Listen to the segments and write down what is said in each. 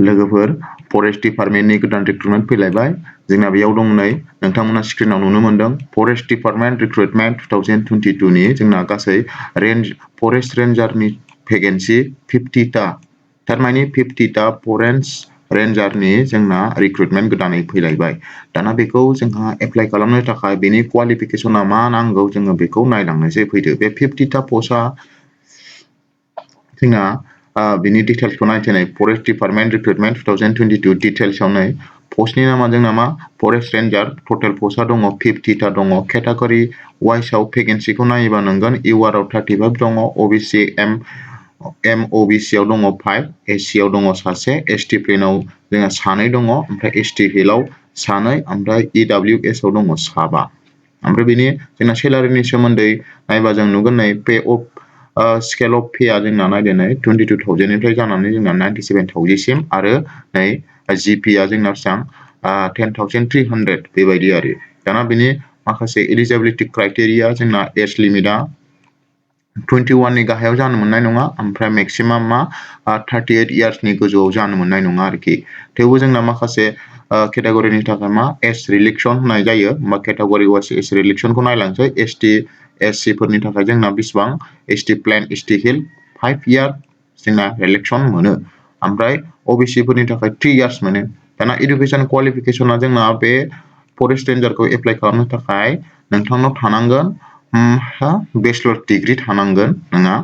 लोगोफोर फरेस्ट डिपार्टमेन्टनि गोदान रिक्रुटमेन्ट फैलायबाय जोंना बेयाव दं नै नोंथांमोना स्क्रिनाव नुनो मोनदों फरेस्ट डिपार्टमेन्ट रिक्रुटमेन्ट 2022 नि जोंना गासै फरेस्ट रेन्जारनि भेकेन्सि 50 टा थारमाने 50 टा फरेस्ट रेन्जारनि जोंना रिक्रुटमेन्ट गोदानै फैलायबाय दाना बेखौ जोंहा एप्लाइ खालामनो थाखाय बेनि क्वालिफिकेसना मा नांगौ जोङो बेखौ नायलांनोसै फैदो बे 50 टा पस्टआ जोंना बिनि डिटेल्सखौ नायथेनाय फरेस्ट डिपार्टमेन्ट रिक्रुटमेन्ट 2022 डिटेल्सआव नै पस्टनि नामा जोंना मा फरेस्ट रेन्जार टटेल पस्टआ दङ 50 टा दङ केटेगरि वाइसआव भेकेन्सिखौ नायोबा नोंगोन इउआर आव 35 दङ ओबिसि एम ओबिसि आव दङ 5 एससि आव दङ सासे एसटि प्लेनाव जोंहा सानै दङ ओमफ्राय एसटि हिलआव सानै ओमफ्राय इडब्लिउएस आव दङ साबा ओमफ्राय बेनि जोंना सेलारिनि सोमोन्दै नायबा जों नुगोन नै पे अफ स्केल अफ पेआ जोंना नायदो नै 22,000 निफ्राय जानानै जोंना 97,000 सिम आरो नै जिपिआ जोंना बेसेबां 10,300 बेबायदि आरो दाना बेनि माखासे एलिजिबिलिटि क्राइटेरिया जोंना एज लिमिटआ 21 नि गाहायाव जानो मोननाय नङा ओमफ्राय मेक्सिमाम मा 38 इयार्सनि गोजौआव जानो मोननाय नङा आरोखि थेवबो जोंना माखासे केटेगरिनि थाखाय मा एज रिलेक्सन होनाय जायो होमबा केटेगरि वाइज एज रिलेक्सनखौ नायलांसै एसटि एससि फोरनि थाखाय जोंना बेसेबां ST plain ST hill 5 year जोंना रिलेक्सन मोनो ओमफ्राय ओबिसि फोरनि थाखाय 3 इयार्स मोनो दाना एडुकेशन क्वालिफिकेशना जोंना बे फरेस्ट रेन्जारखौ एप्लाइ खालामनो थाखाय नोंथांनाव थानांगोन बेचलर डिग्री थानांगोन नोंहा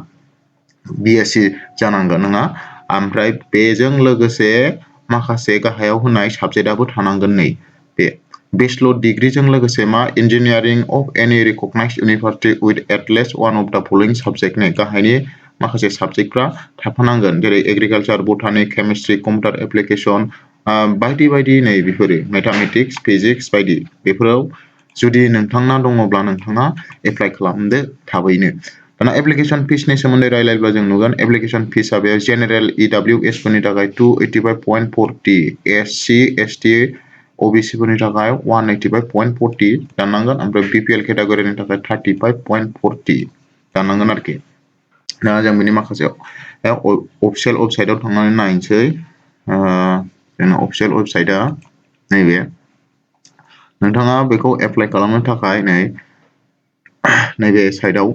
बिएससि जानांगोन नोंहा ओमफ्राय बेजों लोगोसे माखासे गाहायाव होनाय साबजेक्टआबो थानांगोन नै बे बेचलर डिग्रीजों लोगोसे मा इन्जिनियारिं अफ एनि recognised university with at least one of द फलोइंग साबजेक्ट नै गाहायनि माखासे साबजेक्टफ्रा थाफानांगोन जेरै एग्रिकालचार बटानि केमिस्ट्रि कम्पिउटार एप्लिकेशन बायदि बायदि नै बेफोरो मैथमेटिक्स फिजिक्स बायदि बेफोराव जुदि नोंथांना दङब्ला नोंथाङा एप्लाइ खालामदो थाबैनो दाना एप्लिकेशन फिसनि सोमोन्दै रायलायब्ला जों नुगोन एप्लिकेशन फिसआ बे जेनेरेल इडब्लिउएस फोरनि थाखाय 285.40 एससि एसटि ओबिसि फोरनि थाखाय 185.40 दाननांगोन ओमफ्राय बिपिएल केटेगरिनि थाखाय 35.40 दाननांगोन आरोखि दा जों बेनि माखासे अफिसियेल वेबसाइटआव थांनानै नायनोसै जोंना अफिसियेल वेबसाइटआ नैबे नोंथाङा बेखौ एप्लाइ खालामनो थाखाय नैबे साइटआव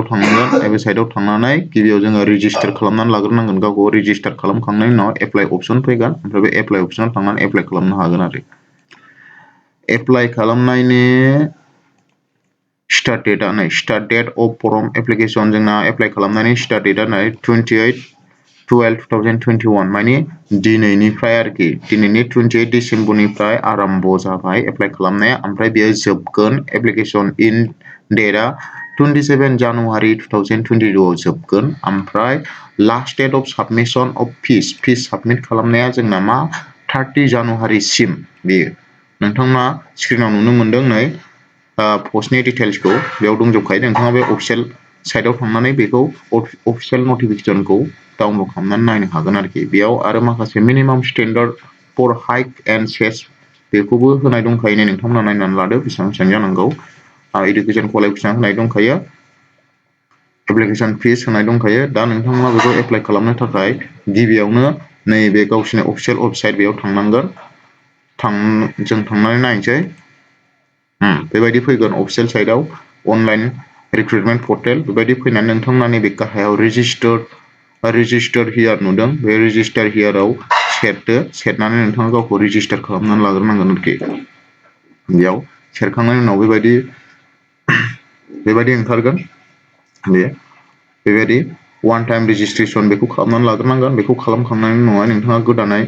थांनांगोन नैबे साइटआव थांनानै गिबियाव जोङो रेजिस्टार खालामनानै लाग्रोनांगोन गावखौ रेजिस्टार खालामखांनायनि उनाव एप्लाइ अपसन फैगोन ओमफ्राय बे एप्लाइ अपसनाव थांनानै एप्लाइ खालामनो हागोन आरो एप्लाइ खालामनायनि स्टार्ट डेटआ नै start date of form application जोंना एप्लाइ खालामनायनि स्टार्ट डेटआ नै 28/12/2021 माने दिनैनिफ्राय आरोखि दिनैनि 28 डिसेम्बरनिफ्राय आरम्भ जाबाय एप्लाइ खालामनाया ओमफ्राय बेयो जोबगोन एप्लिकेशन इन डेटआ 27 जानुवारि 2022 आव जोबगोन ओमफ्राय last date of submission of fees submit खालामनाया जोंना मा 30 जानुवारिसिम बेयो नोंथाङा स्क्रिनाव नुनो मोनदों नै पस्टनि डिटेल्सखौ बेयाव दंजोबखायो नोंथाङा बे अफिसियेल साइटआव थांनानै बेखौ अफिसियेल नटिफिकेशनखौ डाउनलड खालामनानै नायनो हागोन आरोखि बेयाव आरो माखासे minimum standard for hike and cess बेखौबो होनाय दंखायो नै नोंथांमोना नायनानै लादो बेसेबां बेसेबां जानांगौ एडुकेशन क्वालिफिकेशन होनाय दंखायो एप्लिकेशन फिस होनाय दंखायो दा नोंथाङा बेखौ एप्लाइ खालामनो थाखाय गिबियावनो नैबे गावसोरनि अफिसियेल वेबसाइट बेयाव थांनांगोन जों थांनानै नायनोसै बेबायदि फैगोन अफिसियेल साइटआव अनलाइन रिक्रुटमेन्ट पर्टेल बेबायदि फैनानै नोंथांमोना नैबे गाहायाव रेजिस्टार हियार नुदों बे रेजिस्टार हियाराव सेरनानै नोंथाङा गावखौ रेजिस्टार खालामनानै लाग्रोनांगोन आरोखि बेयाव सेरखांनायनि उनाव बेबायदि ओंखारगोन बेबायदि वान टाइम रेजिस्ट्रेसन बेखौ खालामनानै लाग्रोनांगोन बेखौ खालामखांनायनि उनावहाय नोंथाङा गोदानै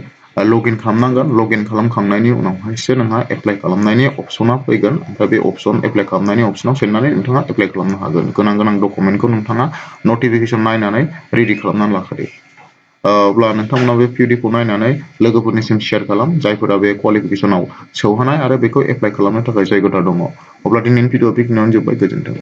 लगइन खालामनांगोन लगइन खालामखांनायनि उनावहायसो नोंहा एप्लाइ खालामनायनि अपसना फैगोन ओमफ्राय बे अपसन एप्लाइ खालामनायनि अपसनाव सेरनानै नोंथाङा एप्लाइ खालामनो हागोन गोनां डकुमेन्टखौ नोंथाङा नटिफिकेशन नायनानै रेडि खालामनानै लाखादो अब्ला नोंथांमोना बे पिडिएफखौ नायनानै लोगोफोरनिसिम शेयार खालाम जायफोरा बे क्वालिफिकेशनाव सौहानाय आरो बेखौ एप्लाइ खालामनो थाखाय जयगथा दङ अब्ला दिनैनि भिडिअ बेखिनियावनो जोब्बाय गोजोन्थों।